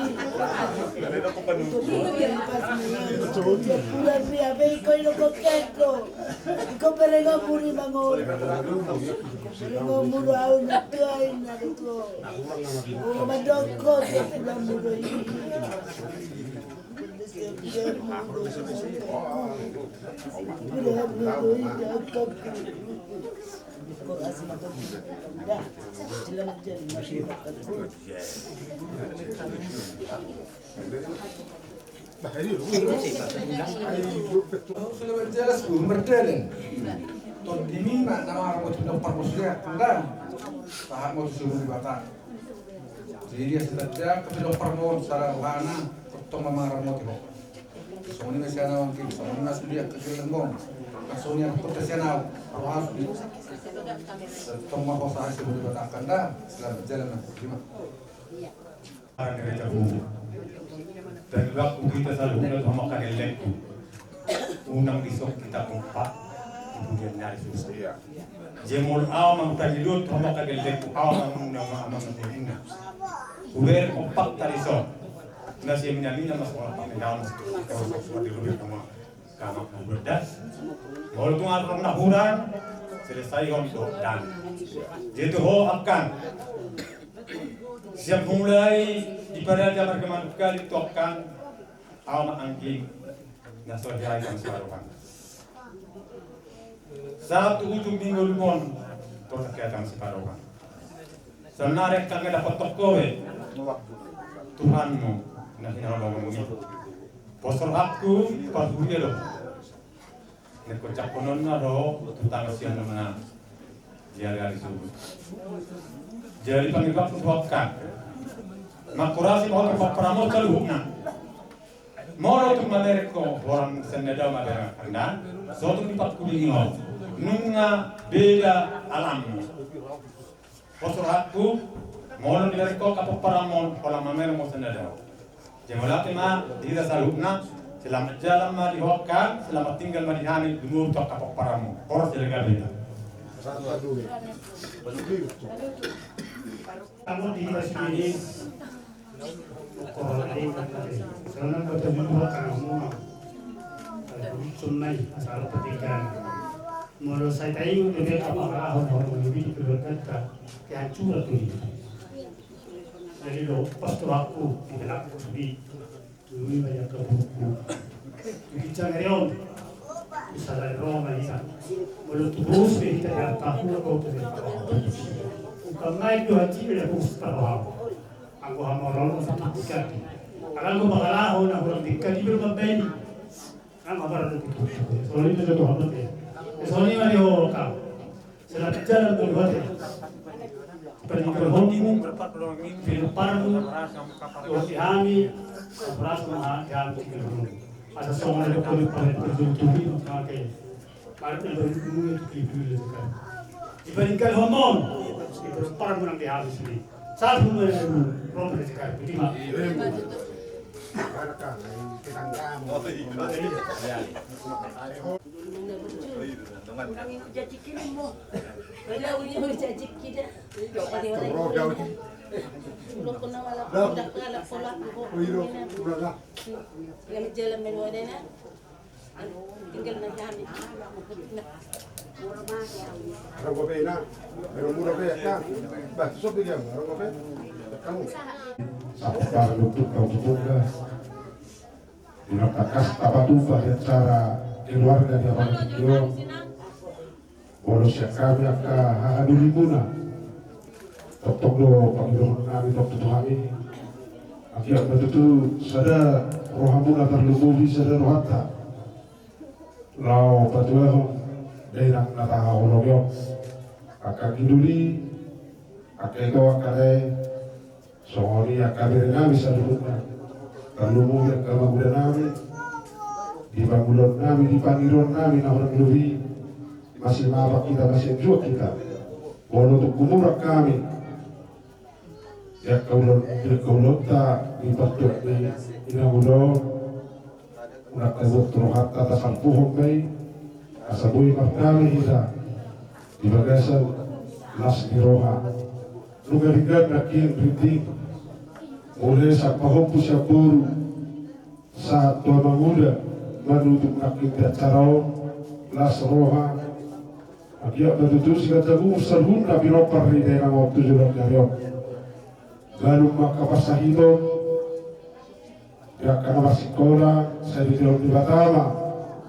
Sepuluh meter, abe iko ino kokeko. Iko berengo muri mangol. Berengo muri au na tua ina tua. O madoko sepuluh muri. Sudah jelas, Bu, merdeleng. Tondimi ma na marmoti, dompak ma sude, kan? Sahat ma tu sumur di Batak. Jadi dia sudah dia kepido parmon secara rohana, tong ma marmoti ho. Songon i ma sian au anggi, songon i ma sude angka geleng on. Songon i ma kota sian au, roha sude. Tong ma ho sahat sumur di Batak, kan da, selamat jalan, Nang. Terima. Arang gereja bubu. Dan waktu kita selalu ingat sama kagelengku. Unang dison hita kompak di pudian nari susah. Jemol au mang tadi lut, hamu kagelengku, au mang nuna, mang nuna. Uber kompak tadi son. Nasi mina mina mas kompak di dalam. Kalau sok suat di rumah rumah. Kamak berdas. Kalau tu ngarang nahuran, selesai on do dan. Jadi ho akan. Siap mulai di pada jamar kemandukan itu akan. Au ma anggi na so diai tang siparohan. Sabtu ujung minggu lupon, torang ke tang siparohan. Saonari angka na dapothon ho be Tuhanmu na hinaholonganmu i. Pos rohangku, parhuriaon do. Nangkon jangkononna do tu tangan sian na manang di ari-ari suhut. Jadi pangidoanku tu ho angka, mangkorasi ma ho tu pomparanmu saluhutna. Molo tung mamereng ho holan sian na dao mamereng angka, so tung dipakulingi ho. Nunga beda alammu. Pos rohangku, molo dibereng ho angka pomparanmu, holan mamereng ho sian na dao. Jadi mauliate ma di hita saluhutna, selamat jalan ma di ho angka, selamat tinggal ma di hami, lumobi tu angka pomparanmu. Horas jadi gabe hita. Kamu di hita sini. Soalnya kau tadi dua kamu. Sunai asal petikan. Molo sai taingot do be angka pangalaho na hurang manobi di keluarganta, kehancuran do i. Jadi do, pos rohangku, di anakku sude. Dulu i banyak kebuku. Di jangarion. Bisa dari Roma bisa. Molo tu bos be hita di angka hurang kau tu be. Bukan main do hati be na bos tahu. Anggo hamoraon satu tiga. Alai anggo pangalaho na hurang tingkat i be mambaen i. Nang habar do tutu. Songon i ma di ho angka. Songon i ma di ho angka. Selamat jalan do di ho te. Paninggalhonmu, pinomparmu, dohot di hami, sampurasun ma di hami tinggalhonmu. Asa songon na didok ni parjolo-jolo i ma angka. Marut na baru dulu itu di dulu itu kan. Dibandingkan homon, itu parmu nang di habis ini. Satu mana dulu, rom rezeki. Budi ma. Tinggal na kami. Ronggo pe na, ronggo pe ya kan. Bah, sopi dia, ronggo pe. Kamu. Sapa parlu tu kau buka? Di na tangkas tapatupa di acara keluarga di apala tingki on. Molo sian hami angka hahadolimuna, tongtong do pangidohon nami tongtong tu hami. Anggiat ma tutu sada rohamuna tarlumobi sada rohanta laho patuahon dainang na tahaholongi on. Angka anggi doli, angka ito, angka dae, songon i angka bere nami saluhutna, tarlumobi angka mamuda nami, di pangulaon nami, di pangidoan nami na hurang lobi, masimapak hita, masianjuan hita. Molo tung humurang hami di angka ulaon, di angka ulaonta di partuat ni inang ulaon, unang tabuat rohanta, tasalpuhon ma i asa boi mardame hita di bagasan las ni roha. Nunga denggan nangkin rinding, mulai sian pahompu sian boru sahat tu amanguda, manutup nangkin di acara on, las roha. Anggiat ma tutu siganjang umur saluhutna pinompar ni dainang on tu joloan ni ari on. Malum ma angka parsahiton, di angka na marsikola, sai didok Debata ma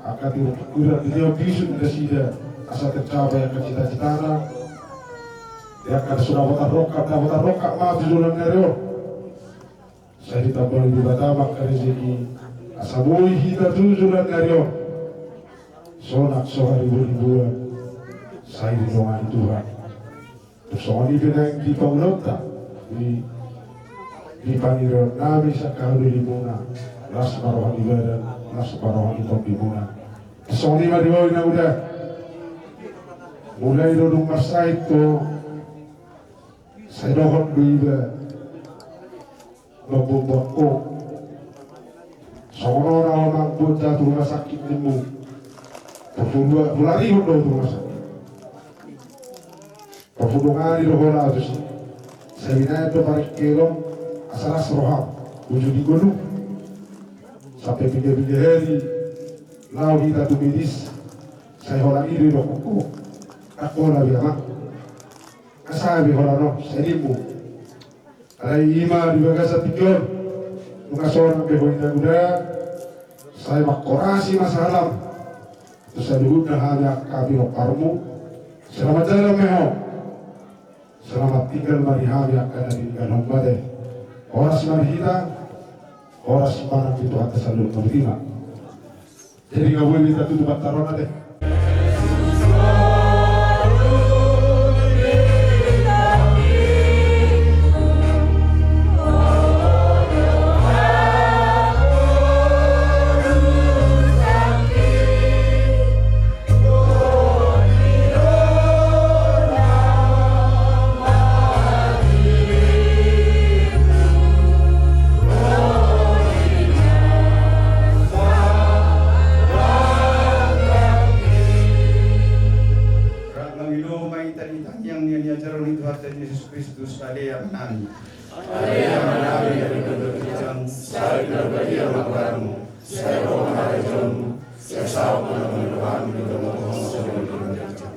angka tiur pingkiran, didok bisuk nasida asa tercapai angka cita-citana. Di angka na so dapotan rongkap, dapotan rongkap ma tu joloan ni ari on. Sai ditambai Debata ma angka rezeki asa boi hita tu joloan ni ari on sonang so hariboriboan, sai didongani Tuhan. Songon i pe naeng di pangulaonta, di, di pangidoan nami sian hahadolimuna, las ma roha ni badan, las ma roha ni tondimuna. Songon i ma di ho inang uda. Mulai do dung marsahit ho, sai dohot do iba. Mamboan ho. Songon on na ho mamboan jala tu rumah sakit ninmu. Porlu dua, dua hari ho do tu rumah sakit. Porlu dongani do ho laho tusi. Sai binaen do parengkelon asa las roham. Uju di golu. Sampe piga-piga hari laho hita tu medis. Sai holan i do didok ho. Ndang holan be amang. Asa be holan on, sai ninmu. Alai i ma di bagasan tingki on. Nunga sonang be ho inang uda, sai mangkorasi ma salam tu saluhutna hami angka pinomparmu. Selamat jalan ma ho. Selamat tinggal ma di hami angka na tininggalhon mate. Horas ma di hita. Horas ma nang di Tuhanta saluhut na boti ma. Jadi nga boi hita tutup antarona te. Rap mangido ma hita di tangiang na niajarhon ni Tuhanta Jesus Kristus, ale Amanami. Ale Amanami na di banua ginjang, sai pinarbadia ma goarmu, sai ro ma harajaonmu, sai saut ma na mangulahon di banua on songon na di banua ginjang.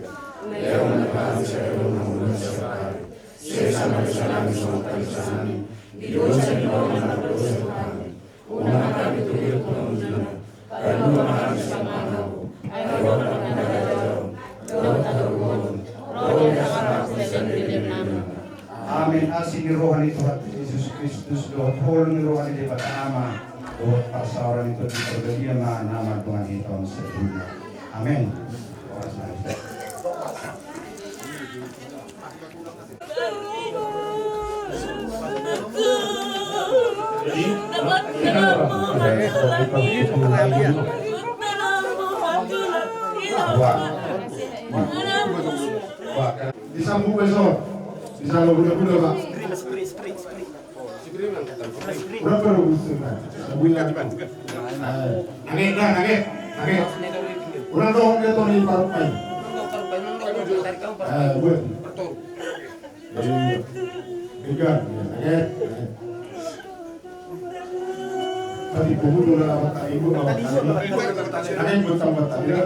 Lehon ma tu hami sadari on hangoluan siapari. Sesa ma dosanami songon panesanami di dosa ni na mangadosi hami. Unang hami togihon tu pangunjunan. Palua ma hami sian pangago. Ai Ho do harajaon dohot hagogoon dohot hasangapon sian lelengna. Amen. Asi ni roha ni Tuhanta Jesus Kristus dohot holong ni roha ni Debata Ama dohot parsaoran ni Tondi Parbadia ma na mardongan hita on saluhutna. Amen. Disambung besok. Bisa lo udah-udah, Pak. Berapa lo usulnya? Sebulan. Nangis dah, nangis. Nangis. Ulang dong, dia tuh di parupai. Eh, gue. Iya. Nangis. Tadi pemuda lah, Pak, ibu, Pak. Nangis, buat tambah tadi, ya.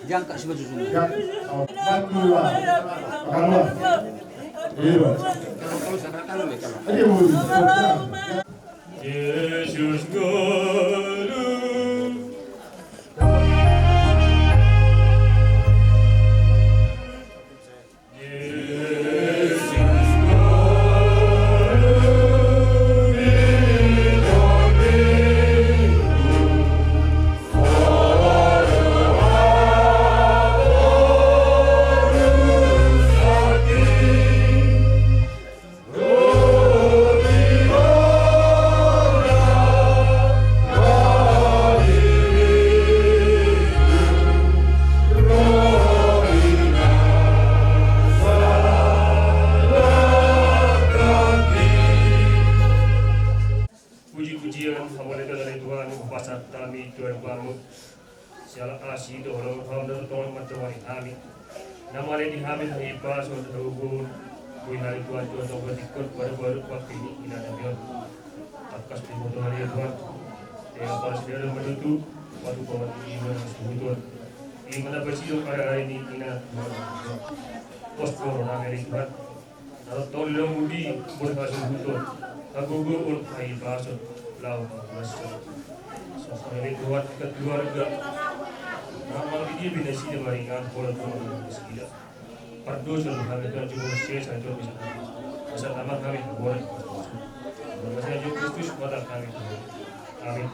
Jangka si baju sunat. Jangka. Oh, batu lah. Pakai luar. Iya. Ayo, Bu. Jesus Guru. Puji-pujian, hamuliateon ale Tuhan, hupasahat hami tu adopanMu. Siala asi dohot holong-Mu na tongtong mandongani hami. Na male di hami hahipason dohot hagogoon. Boi hami Tuhan, Tuhan, tongtong tingkos baru-baru pake ni ina nami on. Tangkas diboto hami Tuhan. Tea palas ni ari ma tutu, patupa ma tutu ima na suhuton. Ima na pasidok ari-ari ni ina Tuhan. Pos do roha nami ale Tuhan. Tongtong do mudi, boi hasuhuton, hagogoon, hahipason, laho pangulashon. Songon i ma tu keluarga. Nama di dia bina sida maringan, bola tu nama sida. Pardosa do hami Tuhan, jumpa sesa jumpa sesa. Masa nama hami haboran. Masa Jesus Kristus mata hami. Amin.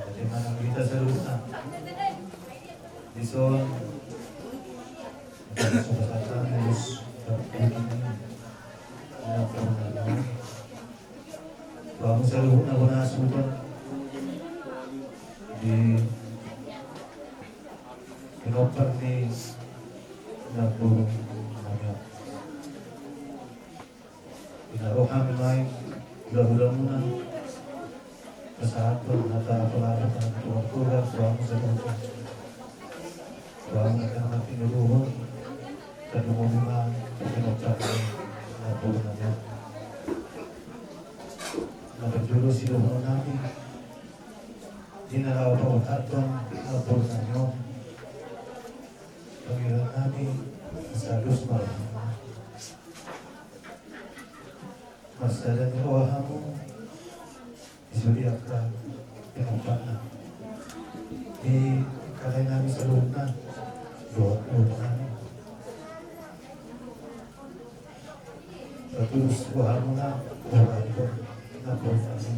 Bagaimana kita saluhutna? Dison. Kita saluhutna. Bang saluhutna bona suhut. Di pinompar ni na boru nami. Di na roham nai, hula-hulamuna. Pasahathon hata pangalaman tu keluarga, tu hamu saluhutna. Tu hamu na manghatindanghon, tadingon ma, tadingon ma, na boru nami. Na parjolo sidohonon nami. Di na laho pasahathon, na boru nami. Pangidoan nami, salus ma. Marsada ni roha hamu, di sude angka pinompar nami. Di Terus rohamuna, rohamuna, na rohamuna.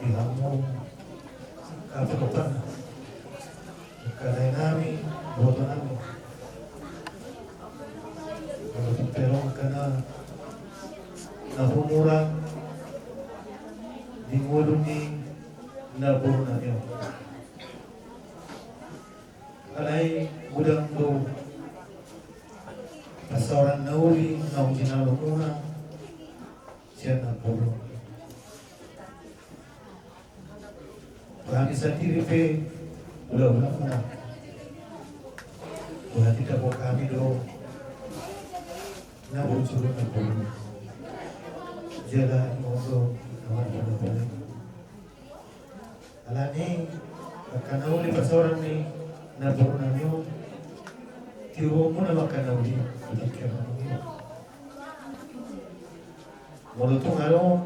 Di hamu, apa, apa? Angka lae nami, iboto nami. Molo tung pe adong angka na humurang di ngolu ni naboru nami on, alai godang do pasaoran na uli naung jinalomuna sian naboru. Hami sandiri pe hulahula muna. Berarti dapot hami do na bujur na bujur. Jala imondo na marhula-hula. Alani angka na uli pasaoran ni naboru nami on, tiruonmuna ma angka na uli di tingki on. Molo tung adong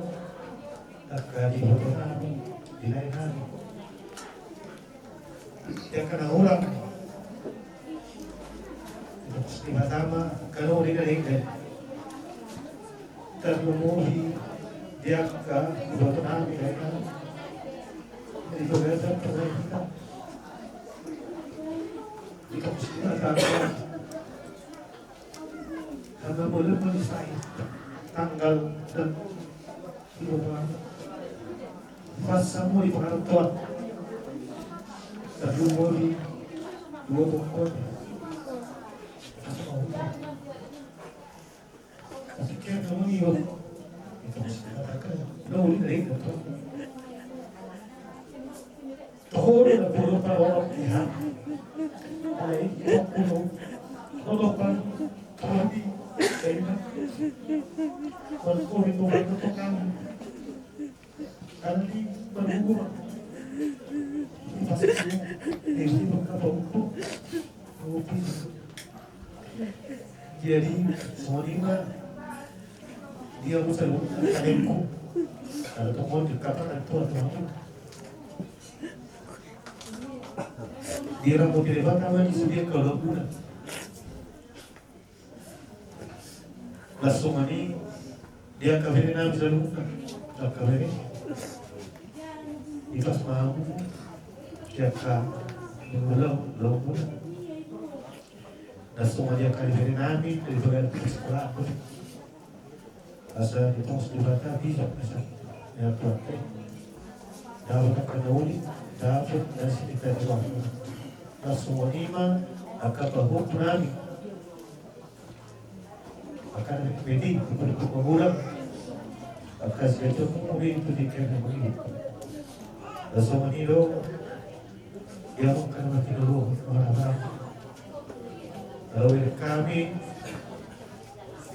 angka di iboto nami, di lae nami, di angka na hurang, di Debata ma angka na uli na denggan. Tarlumobi di angka iboto nami, di lae nami, di Debata ma angka na uli na denggan. Karena boleh menisai tanggal dan dua belas. Pas semua di pengaruh Tuhan. Tapi boleh dua pokok. Tapi kayak kamu nih, Bang. Itu mesti katakan, lo udah dari itu. Toho do na boru parorot di hami. Alai toho do na boru parorot di hami. Marhori do na boru parorot di hami. Alai marhori do. Pas itu, itu kapal itu. Jadi songon i ma di hamu saluhutna, kalengku. Kalau tongol di kapal itu atau apa? Diramoti Debata ma di sude angka ulaonmuna. Laos songon i di angka bere nami saluhutna, angka bere. Dipas ma hamu di angka ulaon, ulaonmuna. Laos songon i angka bere nami di bagas sekolah. Asa ditongos Debata bisa, bisa. Ya Tuhan, eh. Dapot angka na uli, dapot na sinita di waktu. Laos songon i ma angka pahompu nami. Angka na pede, di pahompu pangurang. Angka siapa pun mungkin itu di kena begini. Laos songon i do, ya mungkin mati dulu, marah-marah. Lalu hami,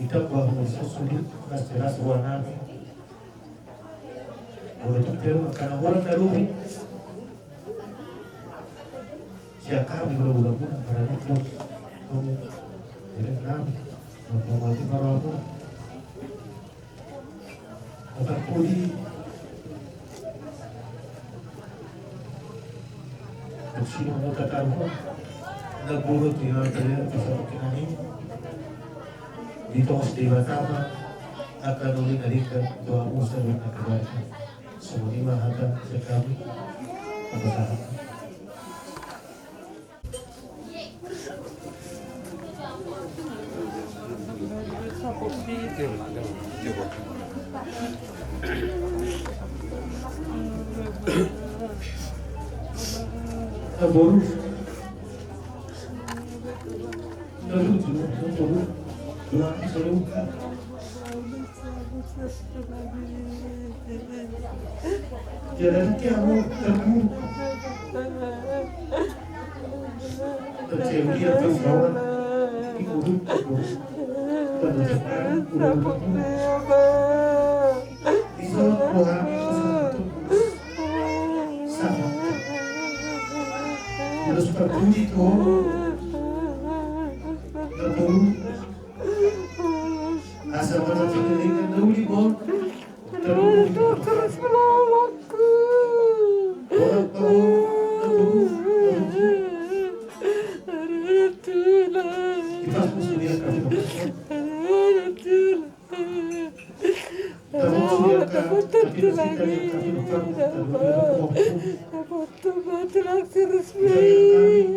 Ita buah musuh sulit, nas jelas buah nami. Molo tung pe adong angka na hurang na lobi sian hami, molo hurang pun angka na lobi. Kamu, jadi nami, mampu mati maramu. Otak pudi. Maksudna mau tataruh. Na burut di dalam kalian pasal kena ini. Ditongos Debata ma angka na uli na denggan, doa musa dan angka doa. Songon i ma hata sian hami. Apa sahat? Aboru. Aboru, aboru. Doa, saluhut. Jalan kiamat terburuk. Terjadi atas lawan ikut. Pada sekarang udah berguna. Bisa Tuhan sama. Udah seperti itu. Terburuk. Asa masa pendidikan dahulu, Bon. Terus, terus melawanku. Orang tahu, tahu, tahu. Kipas musuh dia, kami. Lagi, apa? Apa tuh, apa tuh, langsung resmi,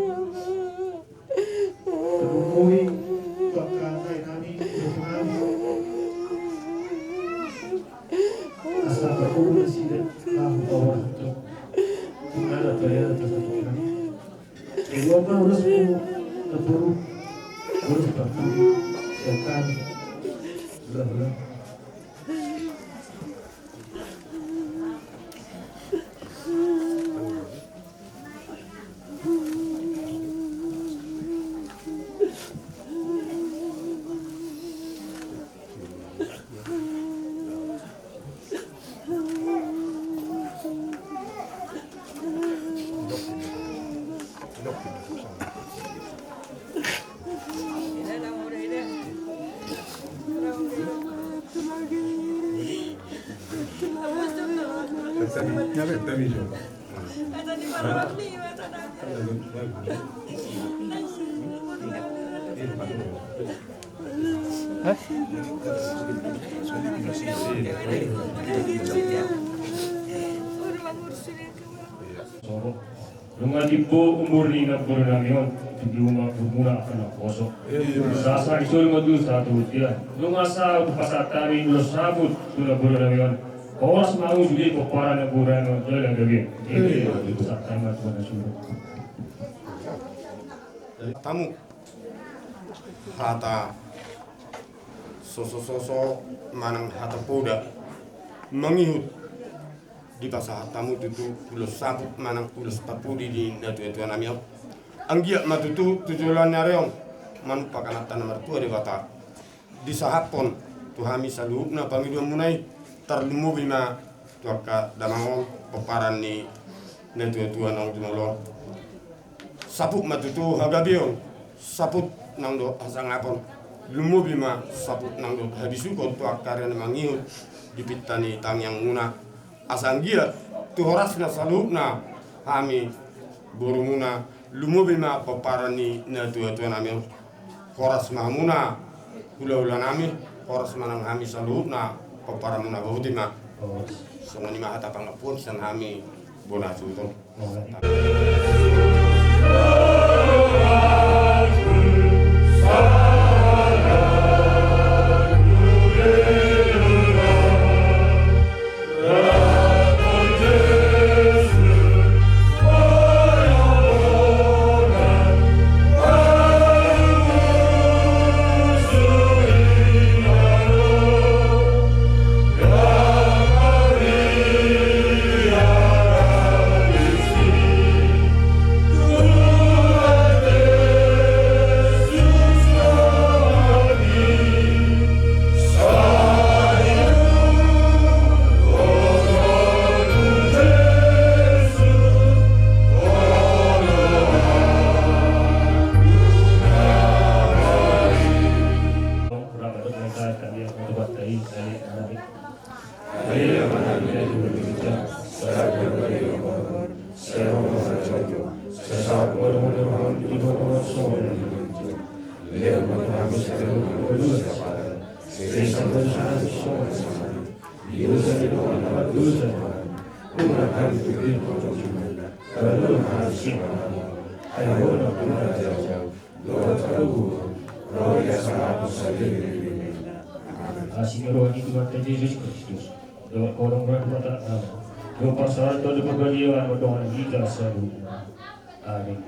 apa? Terumui, pakai nami, nami. Asa berkumpul sida, tahu bahwa itu. Ada bayar, tetap. Jadi, apa harus ku, terpuru, harus berkumpul, siapkan. Belah, belah. Nunga timbo umur ni namboru nami on, di uma umurna akan naposo. Sasa iso lima tu satu dia. Nunga sahat pasahat hami ulos saput tu namboru nami on. Horas ma hamu sude pomparan namboru nami on, jala gabe. Pasahat hami ma tu na suruh. Tamu. Hata sosososo manang hata poda mangihut dipasahat hamu tutu ulos saput manang ulos parpudi di natuatua nami on. Anggiat ma tutu tu joloan ni ari on manumpak Amanta na martua Debata disahaphon tu hami saluhutna pangidoanmuna i, tarlumobi ma tu angka damang on, pomparan ni natuatua naung jumolo on. Saput ma tutu hagabeon, saput nang dohot hasangapon, lumobi ma saput nang dohot habisuhon tu angka ari na mangihut di pinta ni tangiangmuna. Asa anggiat tu horasna saluhutna hami borumuna, lumobi ma pomparan ni natuatua nami on. Horas ma hamuna hulahula nami, horas ma nang hami saluhutna pomparanmuna, botima. Songon i ma hata pangampuon sian hami bona suhut on. Asi ni roha ni Tuhanta Jesus Kristus, dohot holong ni Debata Ama, dohot parsaoran ni Tondi Parbadia, mandongani hita saluhutna. Amin.